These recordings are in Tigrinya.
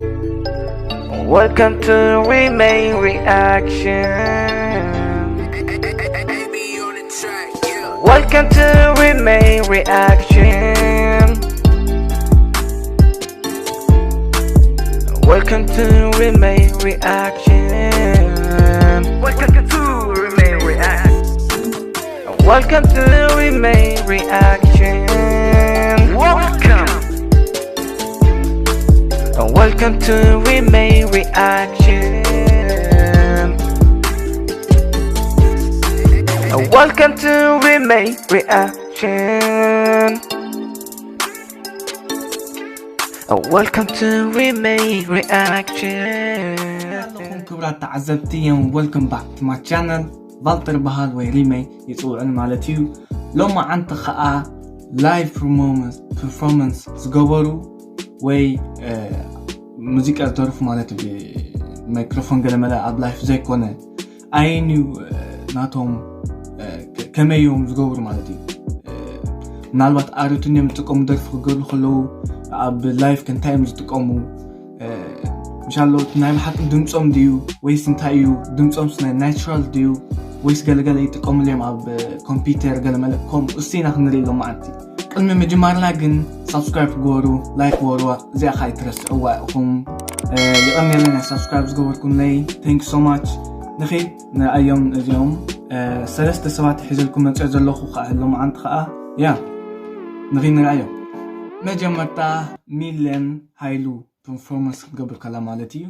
Welcome to Remake Reaction. Welcome to Remake Reaction. Welcome to Remake Reaction. Welcome to Remake Reaction. Welcome to Remake Reaction. Welcome. Welcome to Remake Reaction. Welcome to Remake Reaction. Welcome to Remake Reaction. ኣለኹም ክቡራት ተዓዘብቲ፣ and welcome back to my channel። ቫልተር በሃል ወይ ሪመይ ይፅውዑን ማለት እዩ። ሎማዓንቲ ከዓ ላይቭ ፐርፎርማንስ ዝገበሩ ወይ ሙዚቃ ዝደርፉ ማለት እዩ። ማይክሮፎን ገለመለ ኣብ ላይፍ ዘይኮነ ኣይንዩ ናቶም ከመይ እዮም ዝገብሩ ማለት እዩ። ምናልባት ኣረቱን እዮም ዝጥቀሙ ደርፊ ክገብሩ ከለዉ ኣብ ላይፍ ከ እንታይ እዮም ዝጥቀሙ? ምሻሎ ናይ ብሓቂ ድምፆም ድዩ ወይስ እንታይ እዩ ድምፆም? ናይ ናቹራል ድዩ ወይስ ገለገለ ይጥቀምሉ እዮም ኣብ ኮምፒውተር ገለመለ? ከምኡ እስቲ ኢና ክንርኢ ሎማዓንቲ። ቅድሚ ምጅማርና ግን ሳብስክራይብ ግበሩ፣ ላይክ ግበሩዋ፣ እዚኣ ከዓ ኣይትረስዕዋ ኢኹም። ይቐንየለና ሳብስክራይብ ዝገበርኩምለይ። Thank you so much። ንኺድ ንኣዮም እዚኦም ሰለስተ ሰባት ሒዘልኩም መፅኦ ዘለኹ ከዓ ሎማዓንቲ ከዓ ያ ንኺድ ንርኣዮም። መጀመርታ ሚለን ሃይሉ ፐርፎርማንስ ክትገብር ከላ ማለት እዩ።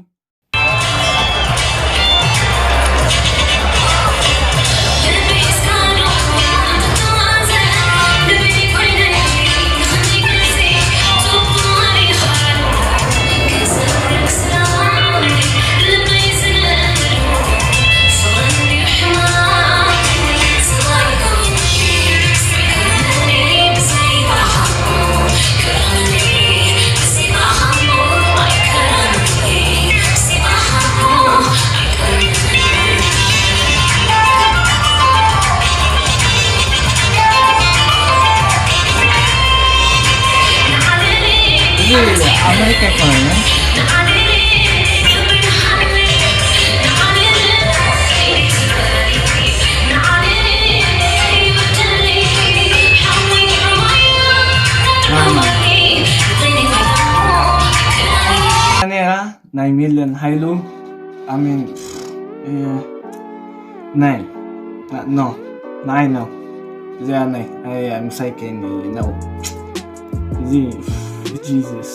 እዚ ኣሜሪካ ይኮነ ነራ ናይ ሚለን ሃይሉ ኣሜን። ናይ ኖ ናይ ኖ እዚኣ ናይ ኣያ ምሳይ ከይኒ ነው እዚ ጂዘስ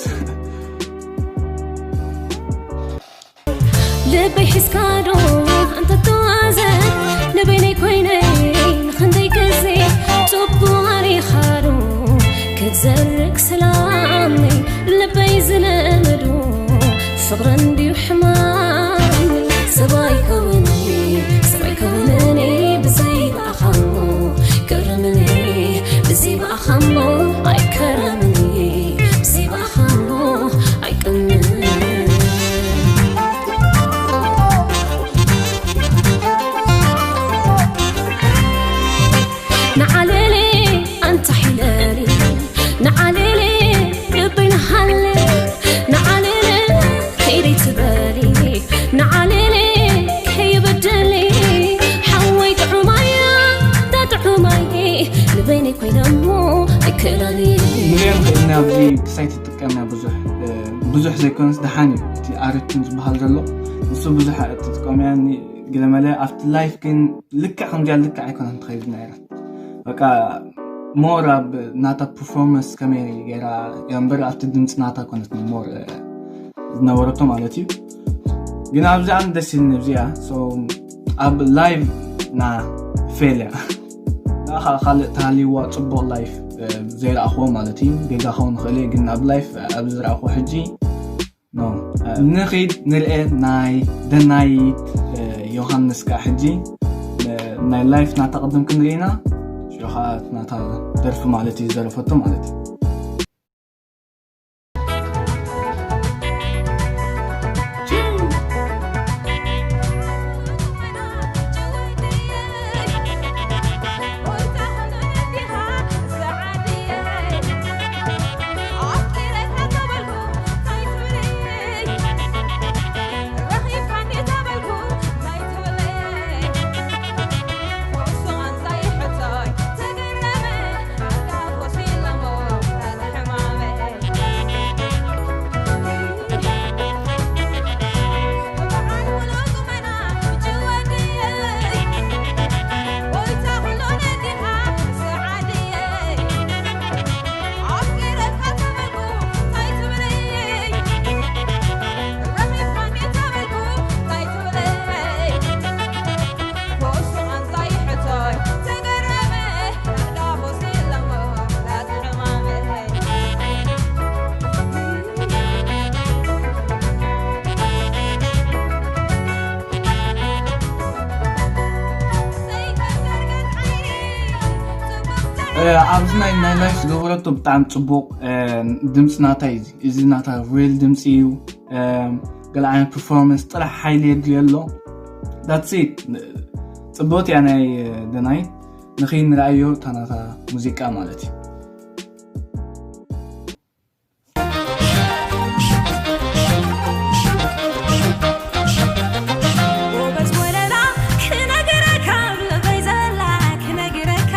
ልበይ ሒዝካዶ ኣንተ ተዋዘ ልበይነይ ኮይነይ ንኽንደይ ግዜ ጽቡቕ ኣሪኻዶ ክትዘርግ ሰላመይ ልበይ ዝለመዶ ፍቕሪ እንድዩ ሕማም ሰባይ ከውኒ ሰባይ ከውንኒ ብዘይ ብኣኻሞ ገረምኒ ብዘይ ብኣኻሞ ኣይከረምኒ ብዘይ ብኣኻሞ ኣይቅምኒ ንዓለለይ ኣንታ ሒለሊ ንዓለለይ ልበይ ንሃለ ንዓለለይ ከይደይ ትበሊ ንዓለለይ ከይበደሊ ሓወይ ጥዑማያ ዳጥዑማይ ልበይነይ ኮይናሞ ኣይክእላሊ ሚልዮን ኮይና ኣብዚ ክሳይ ትጥቀምና ብዙሕ ብዙሕ ዘይኮነስ ደሓን እዩ እቲ ኣረትን ዝበሃል ዘሎ ንሱ ብዙሕ ትጥቀምያ ግለመለ ኣብቲ ላይፍ ግን ልክዕ ከምዚኣ ልክዕ ኣይኮነን ትኸይድ ነይራ በቃ ሞር ኣብ ናታ ፐርፎርማንስ ከመይ ገይራ እያ እምበር ኣብቲ ድምፂ ናታ ኮነት ሞር ዝነበረቶ ማለት እዩ ግን ኣብዚኣ ደስ ኢልኒ ኣብዚኣ ኣብ ላይቭ ና ፌል እያ ንኣኻ ካልእ ተሃልይዋ ፅቡቕ ላይፍ ዘይረኣኽዎ ማለት እዩ ጌጋ ኸውን ይኽእል ግን ኣብ ላይፍ ኣብ ዝረኣኽዎ ሕጂ ንኺድ ንርኤ ናይ ደናይት ዮሃንስ ከዓ ሕጂ ናይ ላይፍ ናታ ቅድም ክንርኢና ሽኻ ናታ ደርፊ ማለት እዩ ዝደረፈቶ ማለት እዩ ኣብዚ ናይ ናይ ላይፍ ዝገበረቶ ብጣዕሚ ፅቡቕ። ድምፂ ናታ እዩ። እዚ ናታ ሪል ድምፂ እዩ። ገለ ዓይነት ፐርፎርማንስ ጥራሕ ሓይሊ የድልዮ ኣሎ። ዳትስ ኢት። ፅቡቕቲ እያ ናይ ደናይት። ንኽንረኣዮ እታ ናታ ሙዚቃ ማለት እዩ። ጎበዝ ወለላ ክነግረካ ኣብ ልበይ ዘላ ክነግረካ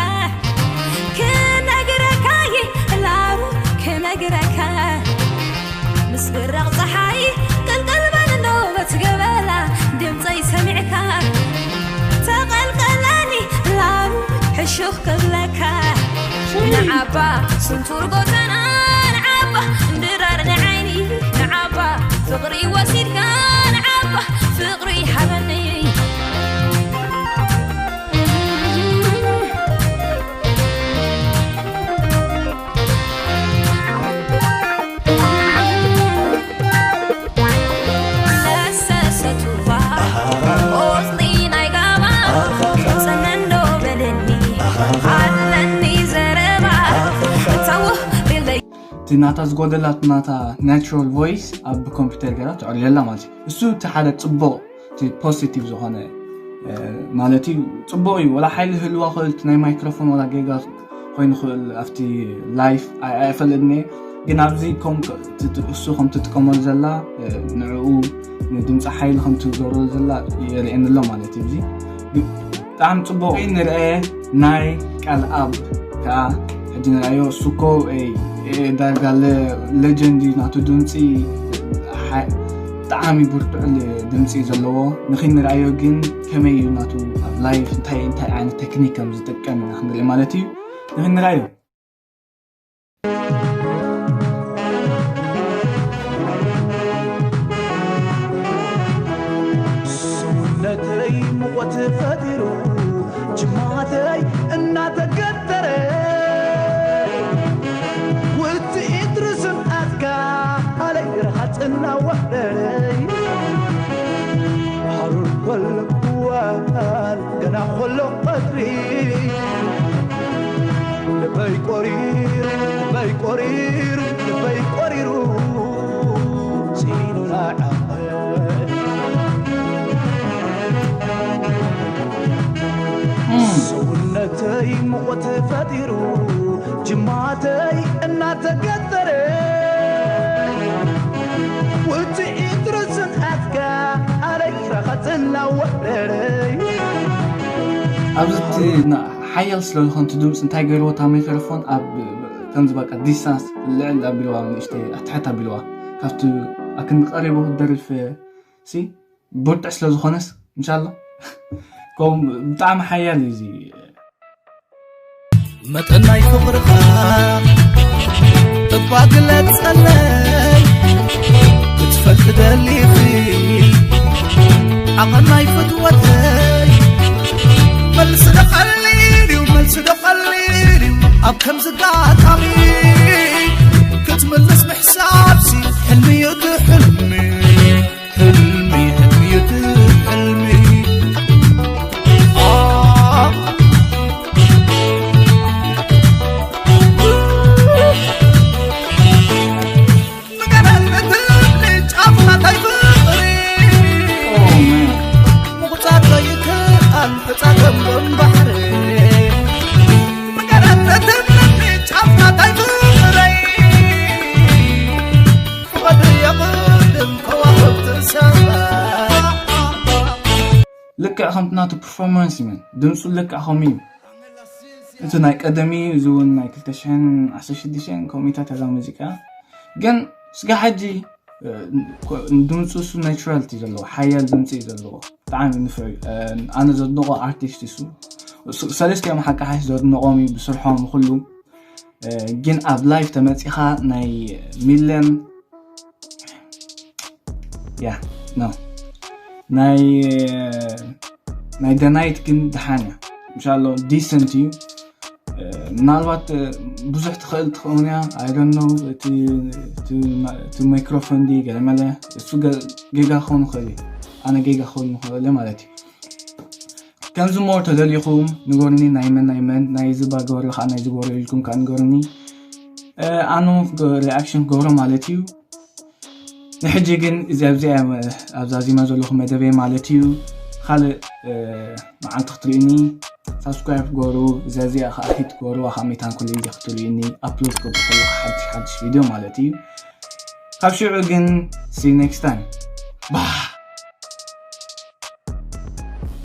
ክነግረካ ይላሩ ክነግረካ ምስ ብራቕ ፀሓይ ቅልቅል በል እንዶ በትገበላ ድምፀይ ሰሚዕካ ተቐልቀለኒ ላሩ ሕሹኽ ክብለካ ንዓባ ስንቱር ጎተና ንዓባ ድራር ንዓይኒ ንዓባ ፍቕሪ ወሲድካ ንዓባ ፍቕሪ ሃበኒ ለሰሰቱባ ቆጽሊ ናይ ጋባ ጽነንዶ በለኒ ኣለኒ ዘረባ ተውህ ቢለይ እቲ ናታ ዝጎደላት ናታ ናቹራል ቮይስ ኣብ ኮምፒውተር ገራ ተዕልየላ ማለት እዩ። እሱ እቲ ሓደ ፅቡቕ እቲ ፖዚቲቭ ዝኾነ ማለት እዩ። ፅቡቕ እዩ። ወላ ሓይሊ ህልዋ ክእል ናይ ማይክሮፎን ወላ ጌጋ ኮይኑ ክእል ኣብቲ ላይፍ ኣይፈልጥኒ። ግን ኣብዚ እሱ ከም ትጥቀመሉ ዘላ ንዕኡ ንድምፂ ሓይሊ ከም ትገብረሉ ዘላ የርእየኒ ኣሎ ማለት እዩ። እዚ ብጣዕሚ ፅቡቅ ንርአ ናይ ቃል ኣብ ከዓ ሕጂ ንርኣዮ እሱ እኮ ዳርጋ ሌጀንድ እዩ። ናቱ ድምፂ ብጣዕሚ ብርቱዕ ድምፂ ዘለዎ ንክንርኣዮ ግን ከመይ እዩ ናቱ ኣብ ላይፍ እንታይ እንታይ ዓይነት ቴክኒክ ከም ዝጥቀም ኢና ክንርኢ ማለት እዩ። ንክንርኣዮ ሰውነተይ ሙቐት ፈጢሩ ጅማተይ እናተገተረ ውፅኢት ርስም ኣትካ ኣለይ ረሃፅና ወደረይ ሃሩር ኮሎ እዋን ገና ኮሎ ቀትሪ ልበይ ቆሪሩ ልበይ ቆሪሩ ልበይ ቆሪሩ ሲኑና ዓቐ ሰውነተይ ሙቐት ፈጢሩ ጅማተይ እናተገተረ ውፅኢት ርስን ኣትካ ኣለይ ረኸፅና ወደረይ ኣብዚ ሓያል ስለ ዝኾንቱ ድምፂ እንታይ ገይርዎ እታ ማይክሮፎን ኣብ ከምዚ በቃ ዲስታንስ ልዕል ኣቢልዋ ንእሽተይ ኣትሕት ኣቢልዋ ካብቲ ኣክንዲ ቀሪቡ ክደርፍ ሲ ብርቱዕ ስለ ዝኾነስ እንሻላ ከም ብጣዕሚ ሓያል እዩ እዚ መጠን ናይ ፍቕርኻ እባ ግለጸለይ ክትፈልጥ ደሊኺ ዓቐን ናይ ፍትወተይ መልሲ ዶ ቀሊል እዩ መልሲ ዶ ቀሊል እዩ ኣብ ከምዚ ኣጋጣሚ ክትምልስ ምሕሳብሲ ሕልሚ እዩ እቲ ሕልሚ ሕልሚ ሕልሚ እቲ ሕልሚ ልክዕ ከምቲ ናቱ ፐርፎርማንስ እዩ መን ድምፁ ልክዕ ከምኡ እዩ እቲ ናይ ቀደሚ እዚ እውን ናይ ክልተ ሽሕን ዓሰርተ ሽዱሽተን ከምኡታት ያዛ ሙዚቃ ግን ስጋ ሕጂ ድምፁ እሱ ናቹራልቲ ዘለዎ ሓያል ድምፂ እዩ ዘለዎ ብጣዕሚ ንፍዕ ኣነ ዘድንቆ ኣርቲስት እሱ ሰለስቲኦም ሓቂ ሓሽ ዘድንቆም እዩ ብስርሖም ኩሉ ግን ኣብ ላይፍ ተመፂኻ ናይ ሚለን ያ ኖ ናይ ናይ ደናይት ግን ደሓን እያ እንሻሎ ዲሰንት እዩ ምናልባት ብዙሕ ትኽእል ትኸውን እያ ኣይደኖ እቲ ማይክሮፎን ዲ ገለመለ እሱ ጌጋ ክኸውን ይኽእል እዩ ኣነ ጌጋ ክኸውን ይኽእል ማለት እዩ ከምዚ more ተደሊኹም ንገሩኒ። ናይ መን ናይ መን ናይ ዝባ ገበሪ ከዓ ናይ ዝገበሩ ኢልኩም ከዓ ንገሩኒ። ኣነ reaction ክገብሮ ማለት እዩ። ንሕጂ ግን እዚ ኣብዚኣ ኣብዚ ዛዚመ ዘለኹ መደበይ ማለት እዩ። ካልእ መዓልቲ ክትርእዩኒ subscribe ገሩ። እዚ ኣብዚኣ ከዓ hit ገሩ። ካብ ሜታን ኩሉ ግዜ ክትርእዩኒ upload ክገብር ከለኹ ሓድሽ ሓድሽ ቪድዮ ማለት እዩ። ካብ ሽዑ ግን see you next time. ባህ